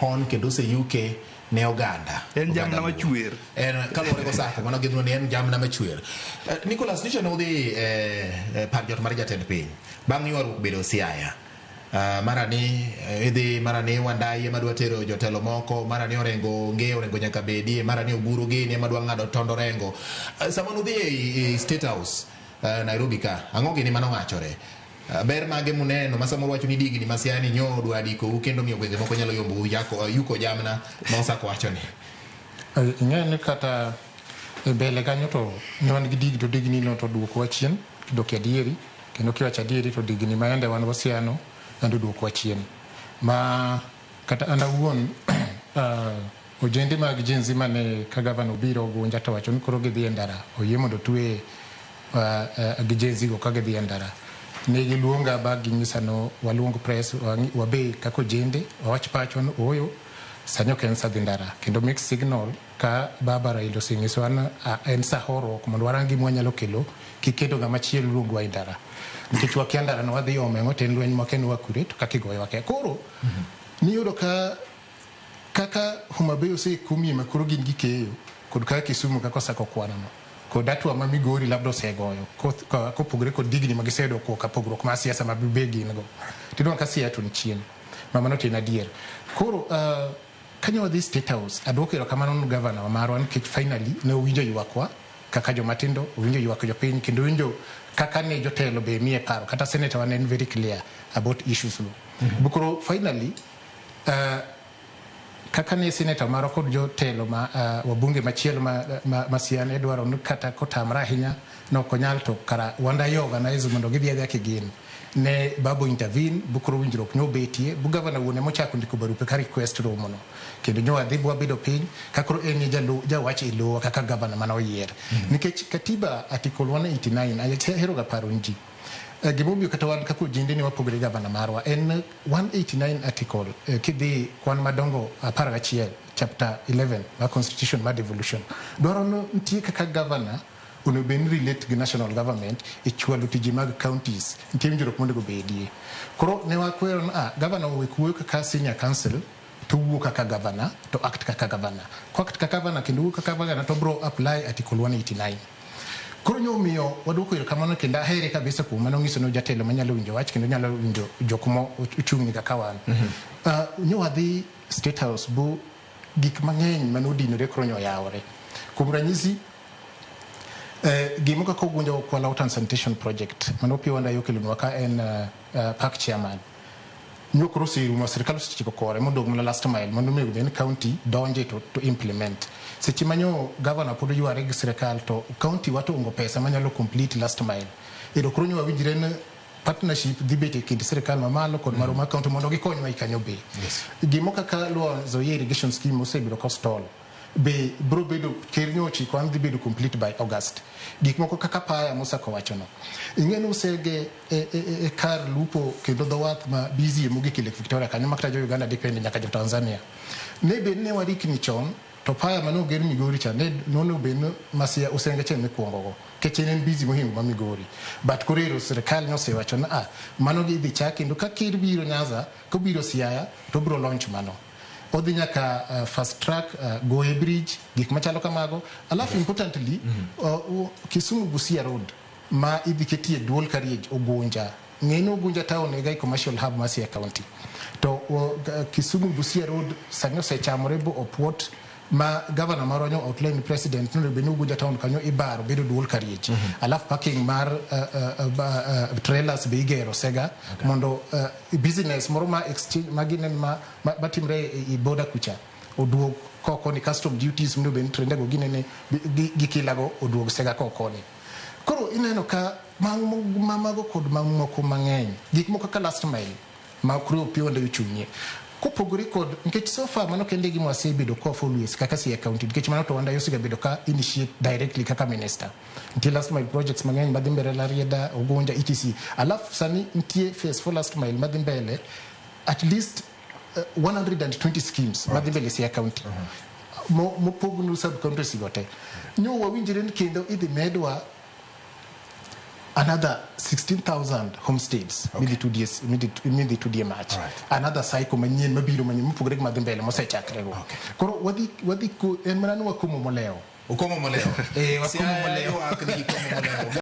hon kendo oseyuke ne oganda. En Oganda jamna Luo. machwer. En kaluwore go sako mano gidhno ni en jamna machwer. Nicholas, nyocha ne udhi par jot mar jatend piny bang' ywaruok bedo Siaya. Mara ni idhi mara ni Wandayi ema dwa tero jotelo moko, mara ni Orengo onge, Orengo nyaka bedie, mara ni Oburu gini ema dwa ng'ado tond Orengo. Sama nudhi e State House Nairobi ka, ang'o gini mano ng'achore? Ber mage muneno ma samoro wacho ni digni ma Siaya ni nyo dwa dikou kendo miyo gwenge moko nyalo yombo yako, yuko jamna ma Osako wacho ni. Ing'eyo ni kata e mbele kanyo to ne wan gi digni to digni no to duokowa chien kidok e adieri kendo kiwacho adieri to digni ma yande wan go Siaya no yande oduokowa chien ma kata an awuon ojende mag Gen Z mane ka gavana obiro Ugunja to wacho ni koro gidhi e ndara oyie mondo otwe gi Gen Z go ka gidhi e ndara ne giluonga ba ginyisa no waluong press wabe kaka ojende wawach pachwa ni ooyo sani ok en sa dhi ndara kendo mixed signal ka baba Raila osenyisowa ni en sa horuok mondo warang gima wanyalo kelo kiketo ng'ama chielo luongwa e ndara nikech wakia ndara no wadhi ome ang'o to en lweny mwakia ni wakure to kaka igoyo wakia koro niyudo ka kaka Homa Bay osekumie ma koro gin gikeyo kod kaka Kisumu kaka osako kwano no kod hatua ma Migori labda osegoyo kopogore kod digni ma giseyudo kuok pogruok mar siasa ma be gin go tinwang'o ka Siaya to ni chien ma mano to en adier koro kanyo wadhi State House aduoko erokamano ne gavana marwa nikech finally ne owinjo ywakwa kaka jomatindo owinjo ywak jopiny kendo owinjo kaka ne jotelo be miye paro kata senator wa ne en very clear about issues go. Koro finally kaka ne senator marwa kod jotelo ma wabunge machielo ma Siaya ne dwaro ni kata kotamre ahinya nok onyal to kara Wandayi organize mondo gidhi adhiya kigin ne babo intervene bu koro winjruok nyobetie bu gavana wuon emochako ndiko barupe ka request romo no kendo nyo wadhi bwabedo piny ka koro en e jawach e lowa kaka gavana mane oyier. Nikech katiba article 189 ahero ga paro ni ji gimomiyo kata wan kaka ojende ne wapogore gavana marwa en 189 article kidhi kwan madongo 11 chapter 11 mar constitution mar devolution dwaro ni nitie kaka gavana onego bed ni relate gi national government e chwalo tije mag counties nitie winjruok monego bedie koro ne wakwero ni gavana owek wuoyo kaka senior council to wuo kaka gavana to act kaka gavana ko act kaka gavana kendo wuo kaka gavana to bro apply article 189 koro nyo omiyo waduoko erokamano kendo ahere kabisa kuom mano ng'iso ni jatelo manyalo winjo wach kendo nyalo winjo jok mo ochung'ni kaka wan. Nyo wadhi State House bu gik mang'eny manodinore koro nyo oyawore. Kuom ranyisi gimo kaka Ugunja Kwala Water and Sanitation Project mano Opiyo Wandayi okelonwa ka en park chairman nyo koro oserumo sirikal osetieko kore modong' mana last mile mondo onego bed ni county donje to implement seche ma nyo governor pod yware gi sirikal to county wa to ongo pesa manyalo complete last mile ero koro nyo wawinjre ni partnership dhi bet e kind sirikal mamalo kod marwa mar county mondo gikonywa i kanyo be. Gimo kaka Lower Nzoia irrigation scheme osebedo ka stall be bro bedo ker nyo ochiko an dhi bedo complete by August. Gik moko kaka paya mosako wacho no. Ing'e ni Usege e kar lupo kendo dho wath ma busy mogik e Lake Victoria kanyo makata jo Uganda depend nyaka jo Tanzania. Ne bed ne warikni chon to paya mane oger Migori cha ne nonego bed ni Masia Usenge cha emikwongo go nikech en busy mohingo ma Migori. But koro ero sirikal nosewacho ni mano idhi chak kendo ka ker biro Nyanza kobiro Siaya to obiro launch mano. Odhi nyaka fast track Goye Bridge gik machalo kamago. Alafu importantly Kisumu Busia Road ma idhi ketie dual carriage Ugunja. Ng'e ni Ugunja town e ga commercial hub ma Siaya County. To Kisumu Busia Road sani osechamore bo opuot ma governor marwa nyo outline president nonego bed ni Ugunja town kanyo ibaro bedo dual carriage. Alafu parking mar trailers be igero Sega mondo business moro ma exchange ma ginen ma matimre e border kucha oduog koko ni custom duties mondo bed ni trende go ginene gi kilago oduog Sega koko ni. Koro ineno ka mago kod mamoko mang'eny gik moko kaka last mile ma koro Opiyo Wandayi ochung'ie kopogore kod nikech so far mano kende gima wasebedo ka always kaka Siaya County nikech mano to Wandayi osegabedo ka initiate directly kaka minister. Nitie last mile projects mang'eny madhi mbele Rarieda, Ugunja, etc. Alafu sani nitie phase 4 last mile madhi mbele at least 120 schemes madhi mbele Siaya County. Mopognu sub counties go te. Nyo wawinjre ni kendo idhi medwa Another 16,000 homesteads midhi tudie mach. Another cycle manyien mabiro manyien mopogore gi madhi mbele mosechakre go. Koro wadhi en mana ni wakomo molewo. Ukomo molewo. Eh, wakomo Siaya molewo. ywak ni gikomo molewo.